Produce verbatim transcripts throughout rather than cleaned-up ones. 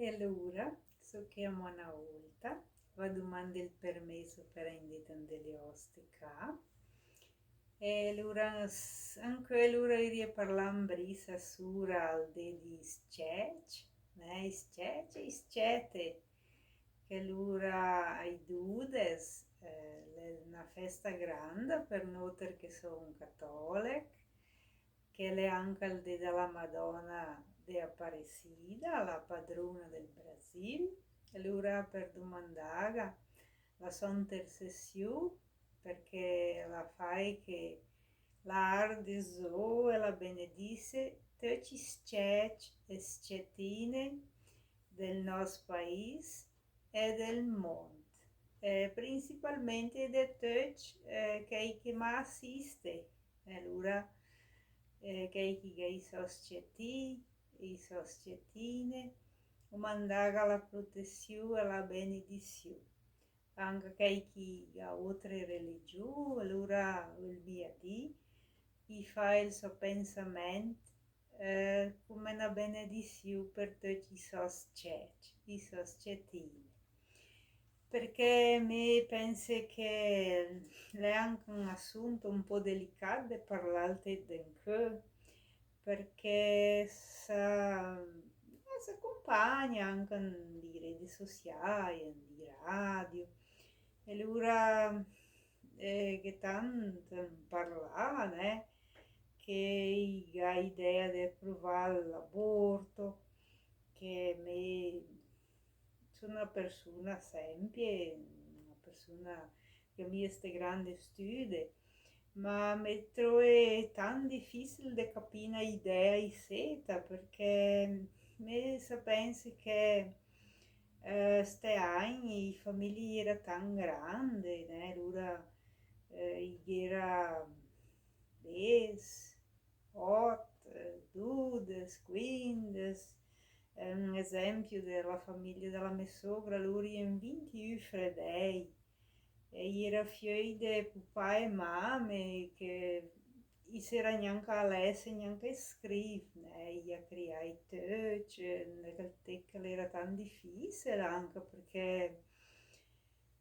E alura, so che amò öna ólta, va dumandà ol permèss per indà indènt de le òste cà. E alura, s-, ancö alura i rìe parlà ü bris sura al dé di s-cècc, né, i s-cècc e i s-cète, che alura ai dudes, eh, l'è öna fèsta granda per nóter che som catòlech, che l'è anca ol dé de la Madòna de Aparecida, la padruna del Brasil. Alura per dumandàga la sò intercessiù, perché la fai che la arde zó e la benedise töcc i s-cècc e s-cètine del nòs paìs e del mónd, eh, principalmente de töcc, eh, chèi che ma asiste, e alura, eh, chèi che gh'è i sò s-cèti, i sò s-cètine, dumandàga la protessiù e la benedisiù. Anca chèi che gh'à ótre religiù, alura ol mia dì, i fa ol sò pensamènt, eh, come öna benedisiù per töcc i sò s-cècc, i sò s-cètine. Perché me pense che l'è anca ü assunto ü pó delicàt de parlà al tép de incö, perché sa, s'acompagna anca in di redi sociai, in di radio, e alura, eh, gh'è tant parlà, né, che i gh'à idea de apruvà l'aborto, che me so öna persuna sempie, öna persuna che gh'à mia ste grande stüde, ma me tróe tant difìcil de capì öna idea isséta, perché me sa pense che, eh, ste agn i famiglie i era tant grande, né? Alura, eh, i era dés, òt, eh, dudes, quindes, eh, ü esempio de la famiglia de la me sogra, lur i en vintü fredèi, e i era fiöi de pupà e mame, che i s'era gnanca a lès, gnanca a iscriv, né, i a criài töcc, eh, in chèl tép che l'era tant difìcil anca, perché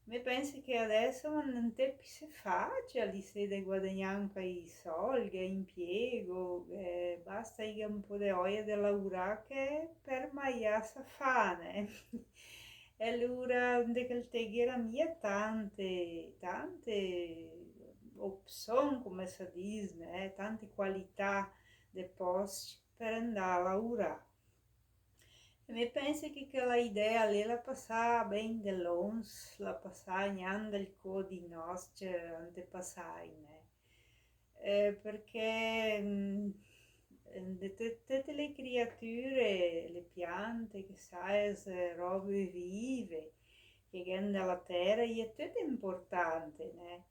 me pense che adès l'è ü tép pissé facil, isé, de guadagnà anca i sólcc, gh'è impiego, eh, basta, i gh'à ü pó de òia de laurà che per maià sa fa, né. E alura, in chèl tép gh'era mia tante, tante opzion, come sa dis, né, tante qualità de pòst per andà a laurà. E me pense che chèla idea lé l'à pasà ben de lóns, l'à pasà gnà del có di nòs antepasài, né. Eh, perché, mm, de tö-, töte le criature, le piante, che saes, ròbe vive, che gh'è in de la tèra, i è töt importante, né?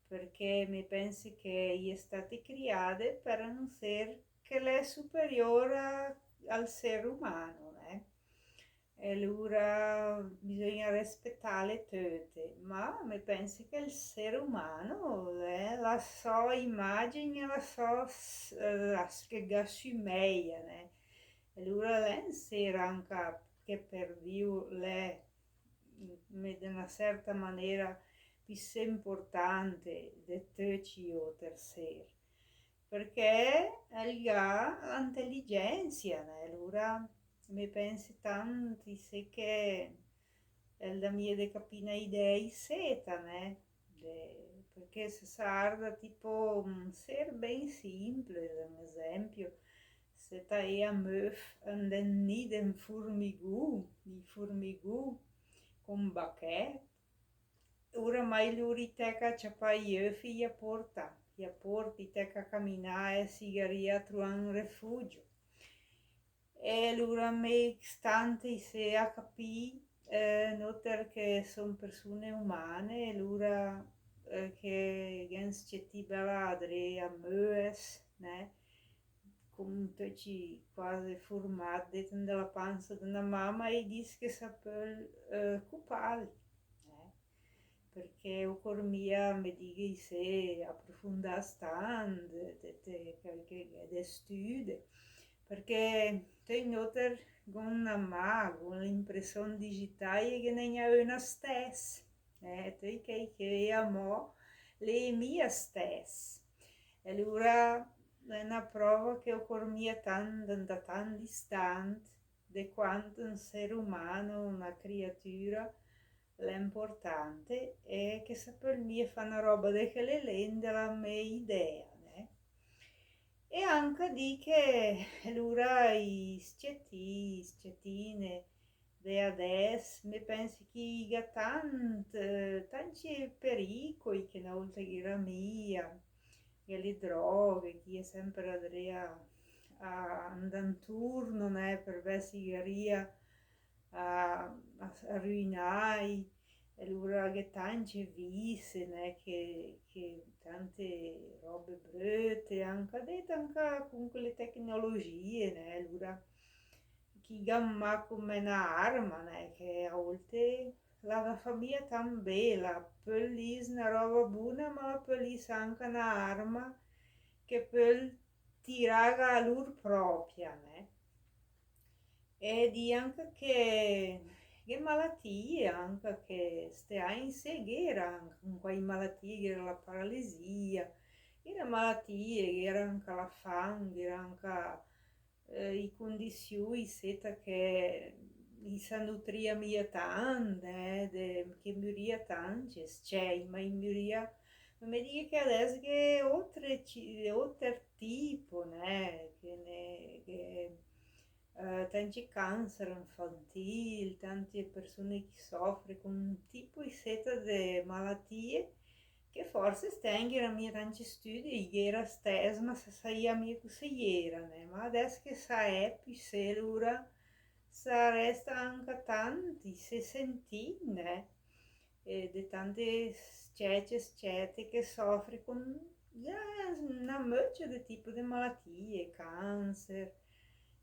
Perché me pense che i è state criade per ü ser che l'è superior a-, al ser umano, né? E alura bisògna respetàle töte, ma me pense che ol ser umano, eh, la sò imàgin, la sò s-, eh, la s-, che gh'asümèia, né? E alura l'è ü ser anca che per Dio l'è, mm, de öna sèrta manera, pissé importante de töcc i óter ser. Perché el gh'à la inteligènsia, né? Alura me pense tant isé che el dà mia de capì öna idea isséta, né? De, perché se sa arda tipo ü ser ben simple, per esempio, se ta é a möf in del nì de furmigù, di furmigù, con bachèt, oramai lur i tèca a ciapà i öf, i a pòrta, i a pòrta, i tèca a caminà e sigarì a truà ü refugio. E alura me stant isé a capì, eh, nóter che som persune umane, alura, eh, che gh'èm s-cetì bèla adré a möes, né? Con töcc i quase furmat dét in de la pansa de öna mama, e i dis che sa pöl, eh, copàl, eh? Perché ocór mia, me dighe isé, aprofondàs tant de, de, de, de stüde, Perché töi nóter gh'óm na mà, gh'óm l'impression digitale, ghe n'è gna öna stèss, eh, töi chèi che vèa amò, l'è mia stèss. E alura l'è na pröva che ocór mia tant, andà tant distant de quant un ser umano, na criatura, l'è importante, e che se pöl mia fà na roba de chèle lé, l'è la me idea, né? E anca dì che alura i scetì, i scetine de adès, me pensi che i gh'à tant, eh, tanti pericoi che na ólta gh'era mia, gh'è le droghe, chi è semper adré a, a andà inturno, né, per vèss i gh'arìa a, a, a ruinài, e alura gh'è tance vise, né, che, che tante robe bröte, anca dét anca con quèle tecnologie, né, alura chi gh'à in mà come na arma, né, che a ólte la, la fa mia tant bé, la pöl ès na roba buna, ma la pöl ès anca na arma che pöl tiràga a lur pròpia, né? E dì anca che gh'è malatie, anca che ste agn issé gh'era anca un quai malatie, gh'era la paralisia, gh'era malatie, gh'era anca la fam, gh'era anca, eh, i condissiù, i seta che i sa nutrìa mia tant, eh, de, che murìa tant, cioè, s-cèi, ma i murìa, ma me dighe che adès gh'è ótre ci-, óter tipo, né, che ne, che eh, tanti canser infantìl, tante persone che sofre con un tipo isseta de malatie, che forse stègn gh'era mia tanti stüdi, i gh'era stèss, ma se saìa mia cos'è i era, né? Ma adès che sa è püssé, alura sa resta anca tanti, se sentì, né? E de tante s-cècc e s-cète che sofre con, eh, na möcia de tipo de malatie, canser,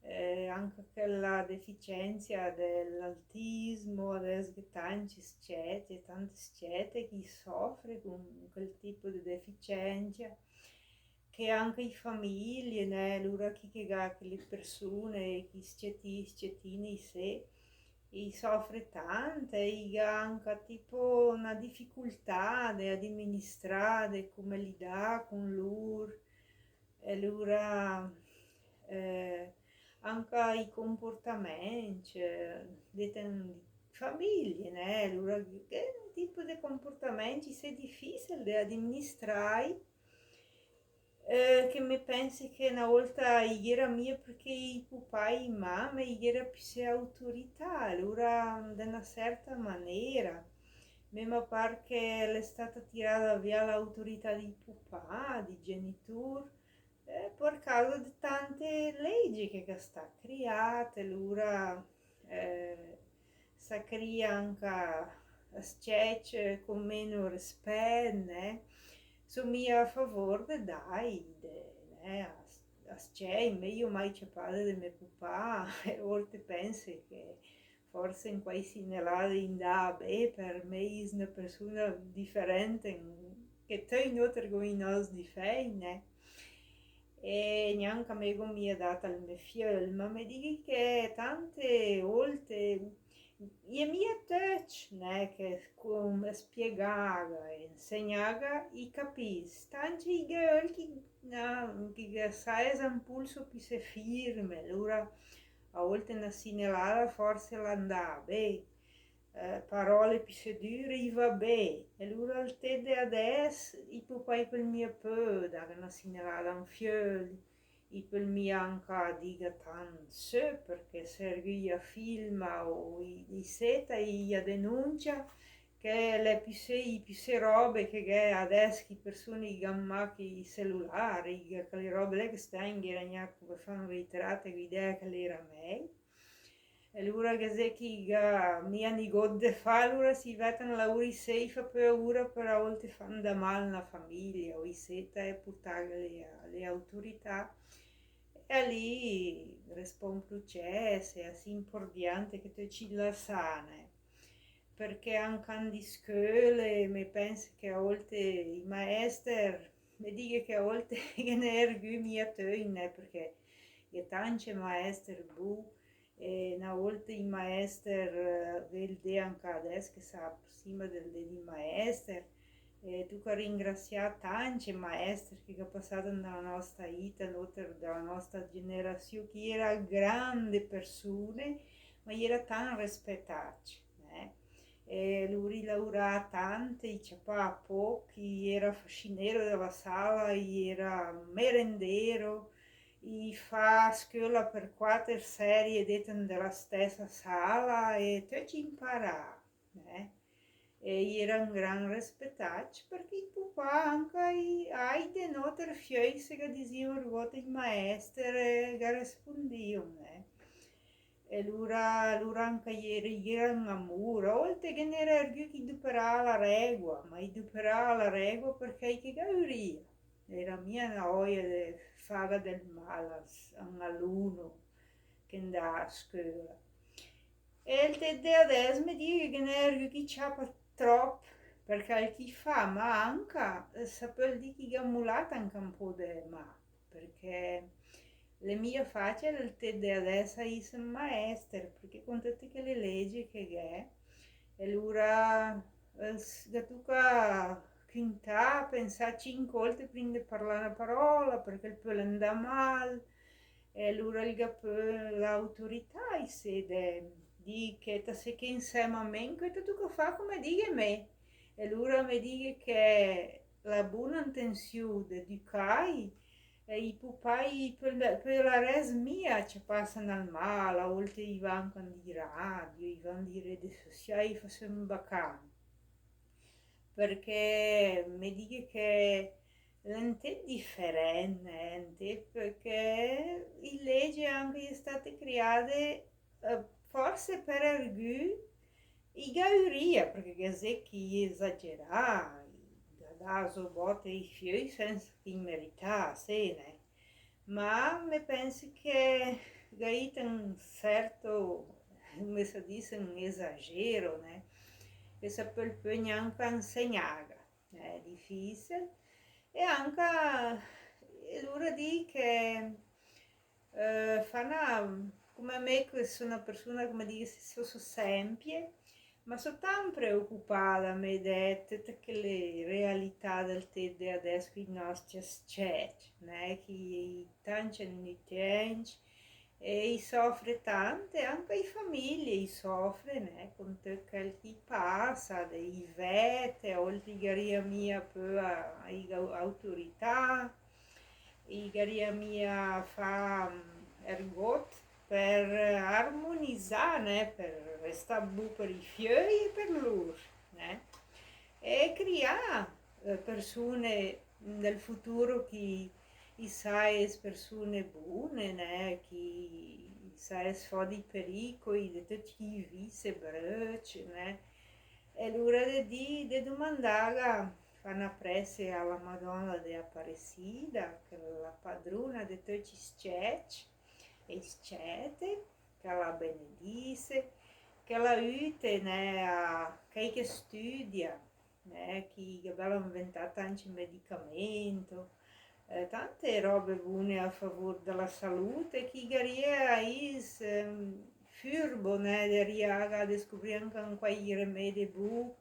eh, anca chèla deficiènsia de l'autismo, adès gh'è tanti s-cècc e tante s-cète che sofre con quel tipo de deficiènsia. Che anca i famiglie, né, alura chi che gh'à chèle persone, chi s-cetì, s-cetine issé, i sofre tant, e i gh'à anca tipo na dificultà de administrà, de come lidà con lur, e alura, eh, anca i comportamèncc, eh, de ten-, famiglie, né, alura, che tipo de comportamèncc issé difìcil de administrài, eh, che me pensi che na ólta i gh'era mia, perché i pupà e i mame i gh'era püssé autorità, alura de na certa manera. Me ma par che l'è stata tirada via l'autorità di pupà, di genitur, eh, por causa de tante legi che gh'à stà criate, alura, eh, sa cria anca s-cècc con meno rispèt, né? So mia a favor de dài, de, né, a, a s-cèi, mèi mai ciapade de me pupà, e a ólte pense che forse in quai sinelade i 'ndàa bé, per me i s-, na persona diferente, che töi nóter gh'óm i nòs difèi, né? E gnanca me gh'ó mia dat al me fiöl, ma me dighe che tante ólte i è mia töcc, né, che con spiegàga e insegnàga i capìs. Tanti i gh'è öl chi, na, chi ghe sa èsa un pulso püssé firme, alura a ólte na sinelada forse la 'ndàa bé, eh, parole püssé düre i va bé. E alura al tép de adès i pupà i pöl mia pö dàga na sinelada a un fiöl, i pöl mia anca dìga tant sö, perché se ergü i a filma o i, i seta, i a denuncia, che l'è püssé, i püssé robe che gh'è adès, che i persone i gh'à in mà chi celulare, i gh'à chèle robe lé che stègn gh'era gna come fà un ritrat, gh'idea che l'era mèi. E alura ghe sè chi gh'à mia nigót de fà, alura se i vèd un laurì issé i fa paura, però a ólte fa 'ndà mal na famiglia, o i seta e purtàghele a le autorità. E lì respond procès, e a sì importante che te ci la sane. Perché anca in di scöle, me pense che a ólte i maèster, me dighe che a ólte ghe n'è ergü mia töi, né, perché Gh'è tance maester bu, e na olta i maester, eh, gh'è el dé anca adès che s'aprossima del dé di maester, e tóca ringrasià tance maester che gh'à pasàt nella nosta ita, nóter, della nosta generasiù, che i era grande persune, ma i era tan respetacc, eh. E lur i lauràa tante, i ciapàa póch, i era facinero della sala, i era merendero, i fàa scöla per quater serie dét en della stessa sala, e töcc i imparàa, eh. E i era en gran respetacc, perché i pupàa anca i, ai de nóter fiöi, se ga disìa ergót i maester, e ga respondìa, eh. E lura, lura anca i era, i era en amur. A olte ghe n'era ergü che i duperàa la regua, ma i duperàa la regua perché i che ga ürìa. Era mia na oia de fàga del mal a s-, a un aluno che 'ndàa a scöla. E el tép de adès me dighe che ghe n'è ergü che i ciapa tròp, perché el che i fa, ma anca, eh, sa pöl dì che i ga mulàt anca un pó de mà, perché l'è mia facil el tép de adès a ès maester, perché con töte chèle lege che gh'è, e lura, eh, s-, ga tóca cuntà, pensà cinch olte prim de parlà na paròla, perché el pöl 'ndà mal, e lura el ga pö l'autorità, isé, de dì che ta sé ché insèma a mé, che ta tóca fà come dighe mé. E lura me dighe che la buna intensiù de edücài, e i pupài pöl-, pölarès mia ciapàs nel mal, a olte i va anca en di radio, i va en di rede sociai, i fà sö en bacan. Perché me dighe che l'è en tép diferent, eh, en tép, perché i lege anca i è state criade, eh, forse per ergü, i ga ürìa, perché ghe n'è che i esageràa, i ga dàa sö bòte ai fiöi sensa che i meritàa, sé, né. Ma me pensi che gh'à ita un certo, come se dis, un esagero, né? Che se pöl pö gnanca insegnàga, è difìcil. E anca, e lura dì che, eh, fa na, come me che so na persuna, come dì, so, so sempie, ma so tan preocupada me de töte chèle realità del tép de adès coi nòste s-cècc, né, che i tance nütenc, e i sofre tante, anca i famiglie i sofre, né, con töt chèl che i pasa, de i vète, a olte i gh'arìa mia pö a, a i au-, autorità, i gh'arìa mia fà, mm, ergót per armonizà, né, per restà bu per i fiöi e per lur, né. E crià, eh, persune del futuro che i saes persune bune, né, che i saes fò di pericoi, de töcc i vise bröcc, né. E lura de dì, de dumandàga, fà na prèse a la Madona de Aparecida, che l'è la padruna de töcc i s-cècc e i s-cète, che la benedise, che la üte, né, a chèi che stüdia, né, che i gh'à bèla inventà tance medicamento, eh, tante robe bune a favur de la salute, che i gh'arìa a ès, ehm, furbo, né, de riàga a descubrì anca un quai remede bu,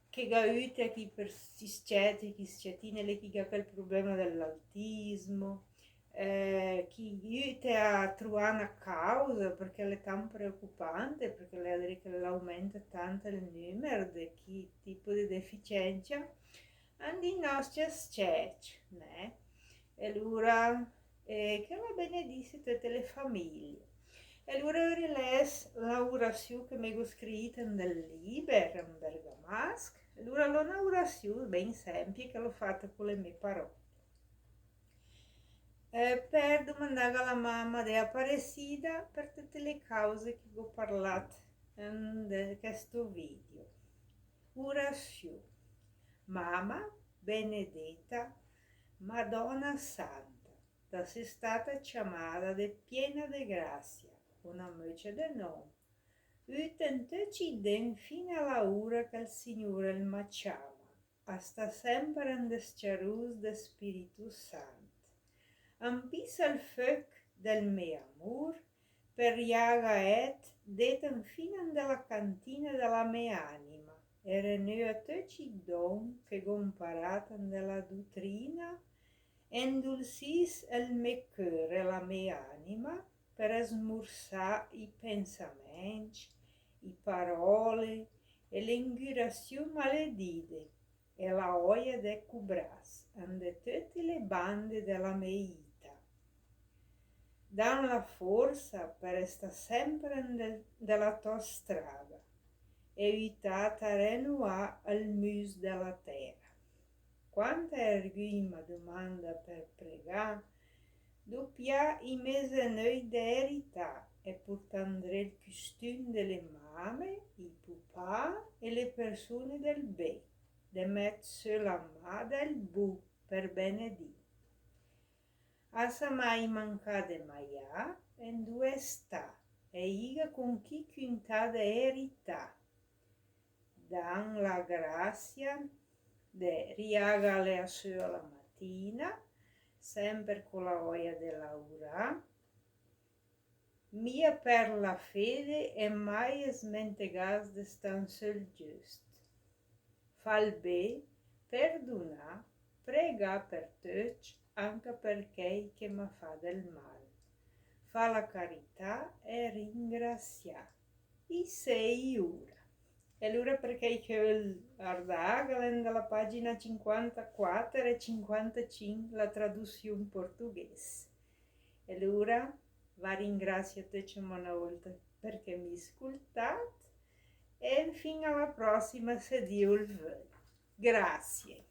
che gh'üte a chi per-, chi s-cècc, chi s-cècine, lé che i gh'à chèl problema de l'autismo, eh, che i üte a truà na causa, perché l'è tan preocupante, perché l'è a dì che l'aumenta tant el nümer de chi tipo de deficiènsa, en di nòste s-cècc, né? E lura, eh, che la benedise töte le famiglie. E lura öri lès la urasiù che me gh'ó scrita en del liber, en bergamasch. E lura l'è na urasiù ben sempie che l'ó fata co le mé paròle. Eh, per dumandàga a la mama de Aparecida per töte le cause che gh'ó parlàt en de chèsto video. Urasiù. Mama benedeta, Madona santa, ta sé stata ciamada de piena de grasia, co na möcia de nòm, üt en töcc i dé, fina a la ura che 'l Signur el ma ciama a stà semper en des ciarùs de Spiritu Sant. Ampissa el föch del mé amur, per riàga èt dét infina in de la cantina de la mé anima, e renöa töcc i don che gh'ó imparàt in de la dutrina, e indulsìs el mé cör e la mé anima, per smursà i pensamèncc, i paròle e le ingürasiù maledide, e la òia de cubràs in de töte le bande de la mé ita. Dam la forsa per restà sèmper in de, de la tò strada e üitàt a renuà el mus de la tèra. Quanta ergü i ma domanda per pregà, dopià i mé zenöi de erità e purtà indré el custüm de le mame, i pupà e le persune del bé, de mèt sö la mà del bu per benedì. A sa mai mancà de maià, e indue stà, e iga con chi cüntà de erità. Dam la grassia de riàga a lèa sö a la matina, sèmper co la òia de laurà, mia pèrd la fede e mai smentegàs de stà insö 'l giöst. Fà 'l bé, perdunà, pregà per töcc, anca per chèi che m'à fà del mal. Fà la carità e ringrasià. Issé i ura. E alura, per chèi che öl ardà, gh'è in de la pagina cinquantaquater e cinquantacinc la traduzion portughés. E alura, va ringrasio töcc öna ólta perché m'ì scultàt, e infin a la prossima, se Dio 'l völ. Grazie.